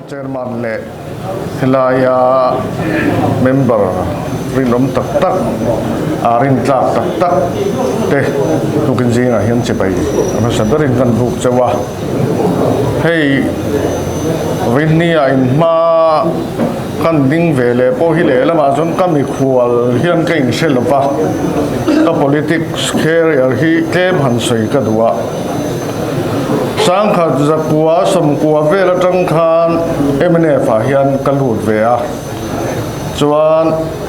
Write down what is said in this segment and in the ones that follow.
Chairman leh helaia member rinawm tak tak, rintlak tak tak te tukin zingah hian chibai a hmasa berin kan buk chauh a. Hei Rinnia inhma kan ding ve leh pawh hi lehlamah chuan ka mikhual hian ka inhre lo va, ka politics career hi tlem han sawi ka duh a. Sangkhat zakua sawmkua vel atang khan mnf ah hian ka lut ve a, chuan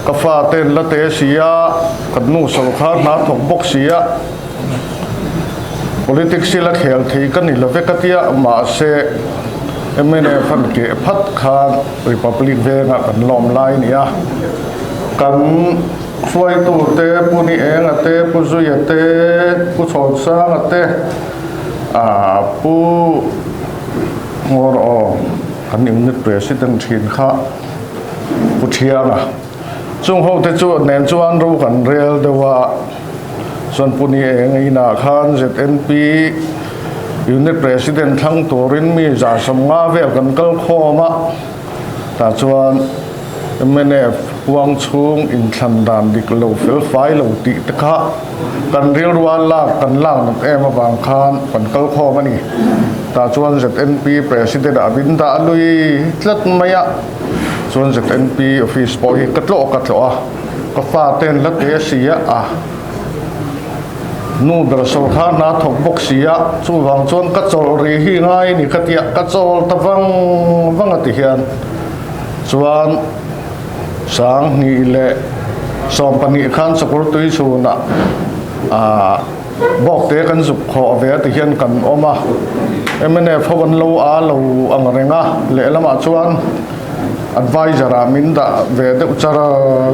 ka faten la te si a, ka nu sawrkhar hna thawk bawk si a, Politics hi la khel thei ka ni lo vek a tia, mahse mnf an keh phat khan Republic vengah kan lawm lai a ni a. Kan hruaitu te Pu Ni Enga te, Pu Zuia te, Pu Chhawnsanga te, ah Pu Ngawr aw kan unit president thin kha Pu Thianga. Chung ho te chu nen chuan ro kan rel deuh a, chuan Pu Ni Eng inah khan ZNP Unit President thlang turin mi 150 vel kan kal khawm a, tah chuan mnf huang chhung inthlan dan dik lo fel fai lo tih te kha kan rilrua lak kan lak nat em avang khan kan kal khawm a ni. Tah chuan ZNP President ah min dah lui tlat mai a. Chuan ZNP office pawh hi ka tlawh ka tlawh a, ka faten la te si a, a nu ber sawrkhar hna thawk bawk si a, chuvang chuan ka chawlh rih hi ngai a ni ka ti a, ka chawl ta vang vang a ti hian chuan 2012 khan Sakawr tui chhunah ah Bawk te kan zuk khawh ve a ti hian kan awm a, mnf ho an lo a lo ang reng a, lehlamah chuan adviser ah min dah ve deuh char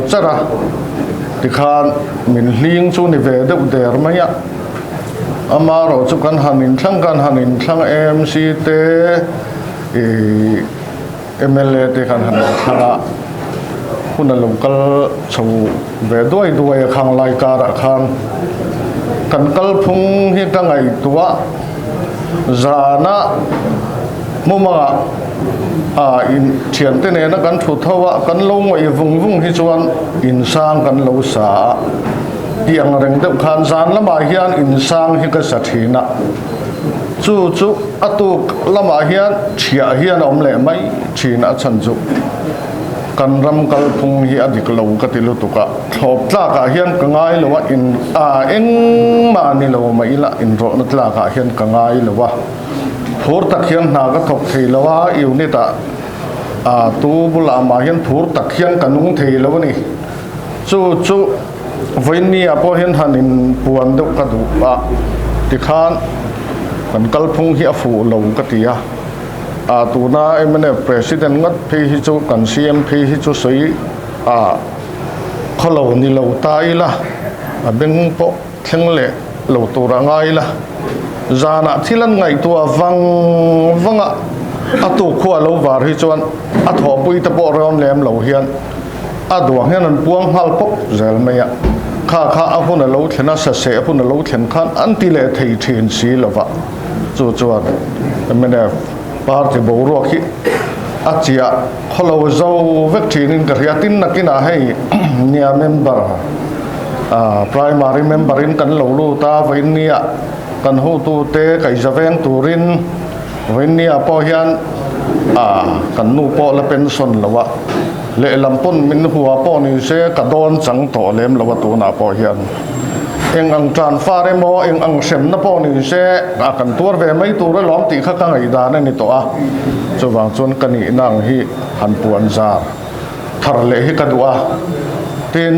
char a, tikhan min hling chu ni ve deuh der mai a, amarawh chu kan han inthlang kan han inthlang AMC te ih mla te kan han inthlang a, hun a lo kal chho ve duai duai a khang lai karah khan kan kalphung hi ka ngaihtuah zana hmumangah ah in thiante nena kan thu tho a kan lo ngaih vung vung hi chuan insang kan lo sa a tih ang reng deuh khan zan lamah hian insang hi ka sa thin a chu chu a tuk lamah hian chhiah hian a awm leh mai thin a chhan chu. Kan ram kalphung hi a dik lo ka ti lutuk a, thlawp tlakah hian ka ngai lo a, in a engmah ni lo mah ila inrawlhna tlakah hian ka ngai lo a, phur tak hian hna ka thawk thei lo a, unit ah a tu bulah mah hian phur tak hian ka nung thei lo a ni. Chu chu vawiinni ah pawh hian han inpuan deuh ka duh a, tikhan kan kalphung hi a fuh lo ka ti a. A tuna mnf President ngat phei hi chu kan CM phei hi chu sawi a khaw lo ni lo ta ila, a beng pawh thleng leh lo tur a ngai ila. Zanah thil an ngaihtuah vang vang a, a tuk khu a lo var hi chuan a thawhpui te pawh rawn lem lo hian a duang hian an puang nghal pawp zel mai a. Kha kha a hun a lo thlen a, saseh hun a lo thlen khan an ti leh thei thin si lova. Chu chuan mnf party boruak hi a chiah khawlo zo vek thinin ka hria. Tin nakinah hei nia member primary member in kan lo lut a, vawiinnia kan hotute kaihza veng turin vawiinnia pawh hian kan nu pawh la pension lo a, lehlam pawn min hua pawh ni se ka dawn chang tawh lem lo a tunah pawh hian. Eng ang tan far emaw, eng ang hremna pawh ni se, a kan tuar ve mai tur alawm tih kha ka ngaihdan a ni tawh a. Chuvang chuan ka nihna ang hi han puan zar thar leh hi ka duh a. Tin,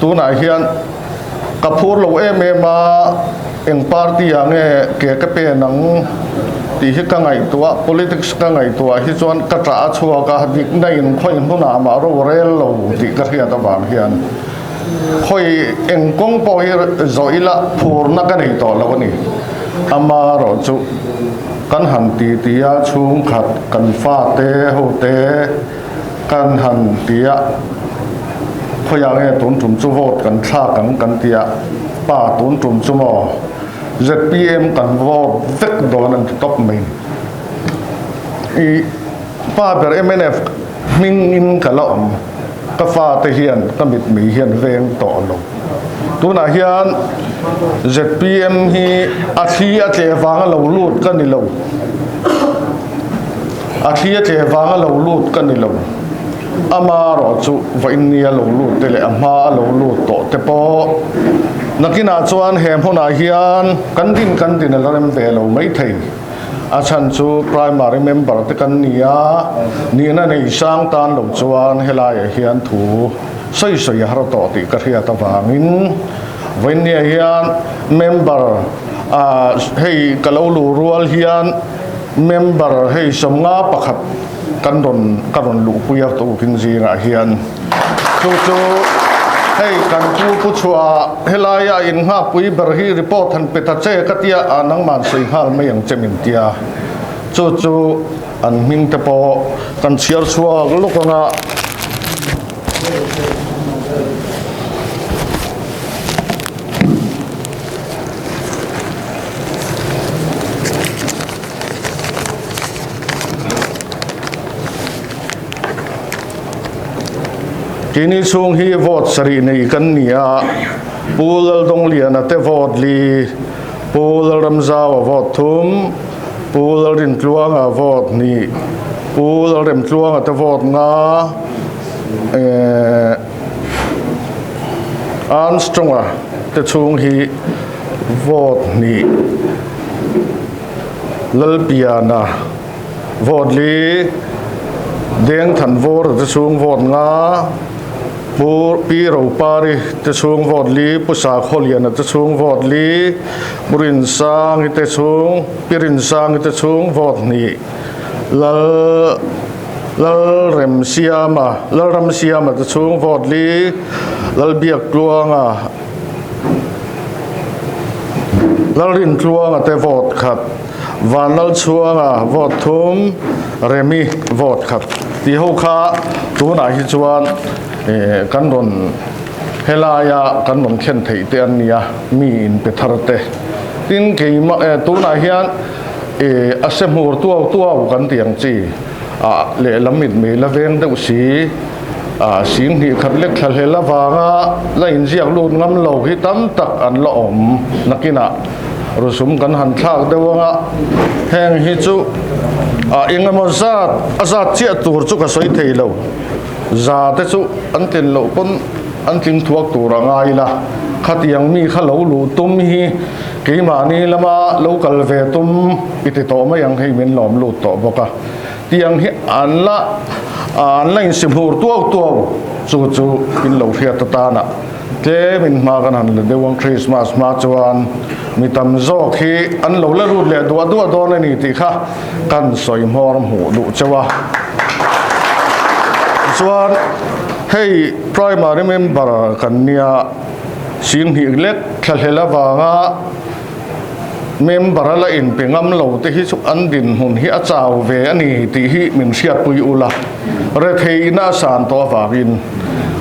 tunah hian ka phur lo em em a, eng party ah nge ke ka pen ang tih hi ka ngaihtuah, politics ka ngaihtuah hi chuan ka ṭah a chhuak a, dikna in khawi hmunah mah rorel lo tih ka hriat avang hian. Khawi eng kawng pawh hi zawh ila phurna ka nei tawh lo a ni. Amarawh chu kan han ti ti a, chhungkhat kan fate hote kan han ti a, khawiah nge tun tum chu vote kan thlak ang kan ti a, pa tun tum chu maw zpm kan vote vek dawn an ti tawp mai. I. Pa ber mnf hming in ka la awm. Ka fate hian ka mitmei hian veng tawh lo. Tunah hian zpm hi a thli a tleh vanga lo lut ka ni lo. A thli a tleh vanga lo lut ka ni lo. Amarawh chu vawiinnia lo lut te leh a hma a lo lut tawh te pawh nakinah chuan he hmunah hian kan din kan din a la rem ve lo maithei. A chhan chu primary member te kan ni a, nihna nei sang tan lo chuan helaiah hian thu sawi sawi a har tawh tih ka hriat avangin vawiinniah hian member ah hei ka lo luh rual hian member hei 51 kan rawn ka rawn luhpui a tukin zingah hian chu chu hei kan pu pu chhuah helaia innghakpui ber hi report han pe ta che ka tia a nangman sawi nghal mai ang che min tia chu chu an hming te pawh kan chhiar chhuak lawk anga. Keini chhung hi vote sarih nei kan ni a, Pu Laldawngliana te vote li, Pu Lalramzaua vote thum, Pu Lalrintluanga vote hnih, Pu Lalremtluanga te vote nga, eh Armstronga te chhung hi vote hnih. Lalpiana vote li, Dengthan Vawra te chhung vote nga, Pu Pi Ropari te chhung vote li, Pu Sakhawliana te chhung vote li, Pu Rinsangi te chhung, Pi Rinsangi te chhung vote hnih, Lal Lalremsiama, Lalramsiama te chhung vote li, Lalbiaktluanga, Lalrintluanga te vote khat, Vanlalchhuanga vote thum, Remi vote khat tih ho kha tunah hi chuan kan rawn helaia kan rawn thlen theih te an nia, mi inpe thar te. Tin, keimah tunah hian a se hmur tuau tuau kan tih ang chi lehlam mitmei la veng deuh si. 20 khat lek thla hlel avanga la inziak lut ngam lo hi tam tak an la awm. Nakinah rusum kan han thlak deuh anga heng hi chu eng emaw zat a zat chiah tur chu ka sawi thei lo. Za te chu an tlin loh pawn an tling thuak tur a ngai ila. Khatiang mi kha lo luh tum hi keimahni lama lo kal ve tum i ti tawh mai ang hei min lawm lut tawh bawk a. Tiang hi an la an la insihmur tuau tuau chu chu in lo hriat atana tlem in hma kan han la deuh ang Christmas hma chuan mi tam zawk hi an lo la lut leh duah duah dawn a ni tih kha kan sawi hmawr hmuh duh cheu a. Tichuan hei primary member kan nia 20 lek thlahlel avanga Member a la inpe ngam lo te hi chu an dinhmun hi a chau ve a ni tih hi min hriatpui ula, retheihna a san tawh avangin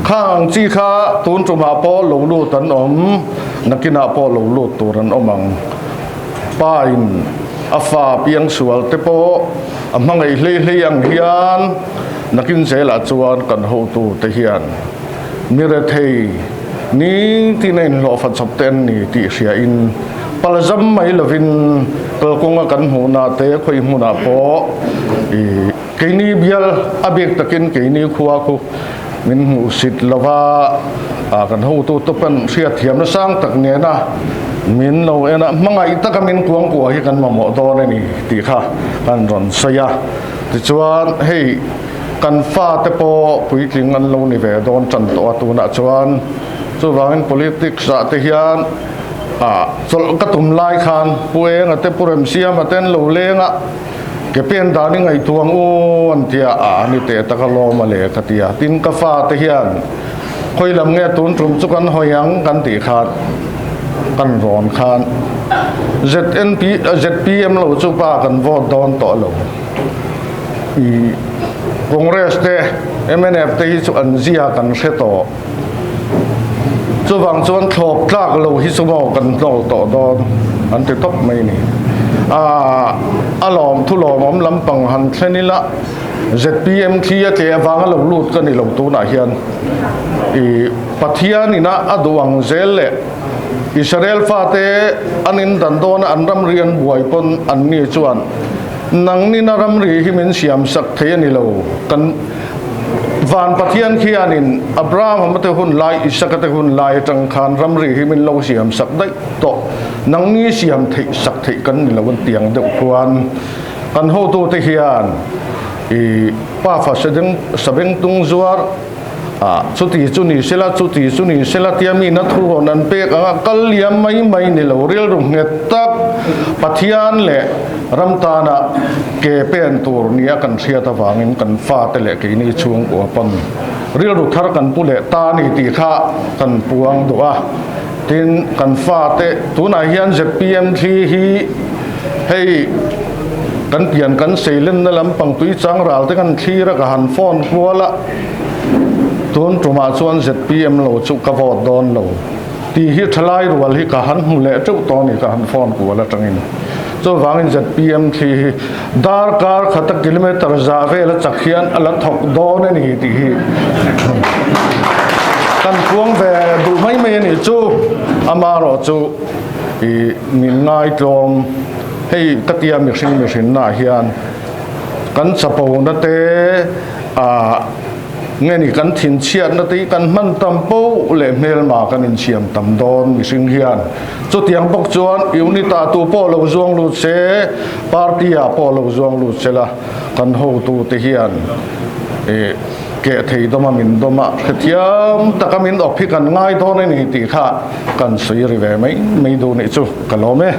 khang ang chi kha tun tumah pawh lo lut an awm, nakinah pawh lo lut tur an awm ang. Pa in a fa piangsual te pawh a hmangaih hlei hlei ang hian nakin zelah chuan kan hotu te hian mi rethei Nitin a inhlawhfa chawp te an ni tih hria in palzam mai lovin kalkawnga kan hmuhna te khawi hmunah pawh i keini bial a bik takin keini khua khu min hmuhsit lova kan hotu te pawn hriatthiamna sang tak nena min lo en a hmangaih taka min kuangkuah hi kan mamawh dawn a ni tih kha kan rawn sawi a tichuan hei Kan fate pawh puitling an lo ni ve dawn tan tawh a tunah chuan chuvangin politics ah te hian ah chawlh ka tum lai khan Pu Enga te Pu Remsiama te an lo leng a ke pen dan i ngaihtuang u an tia ah ni teh tak a lawm a le ka ti a tin ka fate hian khawi lam nge tun tum chu kan hawi ang kan tih khan kan rawn khan ZNP ZPM lo chu pa kan vote dawn tawh lo. I Congress te mnf te hi chu an zia kan hre tawh. Chuvang chuan thlawp tlak lo hi chu maw kan hnawl tawh dawn an ti tawp mai ni. A lawm thu lawmawm lampang han thlen ila, zpm thli a tleh avanga lo lut ka ni lo tunah hian i Pathian ina a duh ang zel leh Israel fate an in dan dawna an ramri an buai pawn an ni chuan nangnin a ramri hi min siam sak thei a ni lo kan Van Pathian khianin Abraham-a te hun lai, Isaka te hun lai atang khan ramri hi min lo siam sak daih tawh. Nangni siam theih sak theih kan ni lo an tiang deuh khuan kan hotute hian i pafa sabengtung zuar ah chuti chu ni sela chuti chu ni sela tia mi na thu rawn an pek anga kal liam mai mai ni lo rilru nghet tak Pathian leh ram tana ke pen tur nia kan hriat avangin kan fate leh keini chhungkua pawn rilru thar kan pu leh ta a ni tih kha kan puang duh a. Tin, kan fate tunah hian zpm thli hi hei kan pian kan seilenna lampang tui chang ral te kan thlir a ka han phone kual a, tun tumah chuan zpm lo chu ka vote dawn lo tih hi thalai rual hi ka han hmu leh teuh tawh a ni ka han phone kual atangin. Chuvangin zpm thli hi darkar khata kilometer za vel a chak hian a la thawk dawn a ni tih hi kan puang ve duh mai mai a nih chu. Amaherawh chu ih min ngaitlawm hei ka tia mihring mihrinnaah hian kan chapona te ah Nge ni kan thinchhiatna te hi kan hman tam poh leh hmelma kan insiam tam dawn mihring hian. Chutiang bawk chuan unit ah tu pawh lo zuang lut se, party ah pawh lo zuang lut se la, kan hotu te hian ih keh thei dawma min dawm a, hrethiam taka min awp hi kan ngai dawn a ni tih kha kan sawi ri ve mai mai duh nih chu ka lawm e.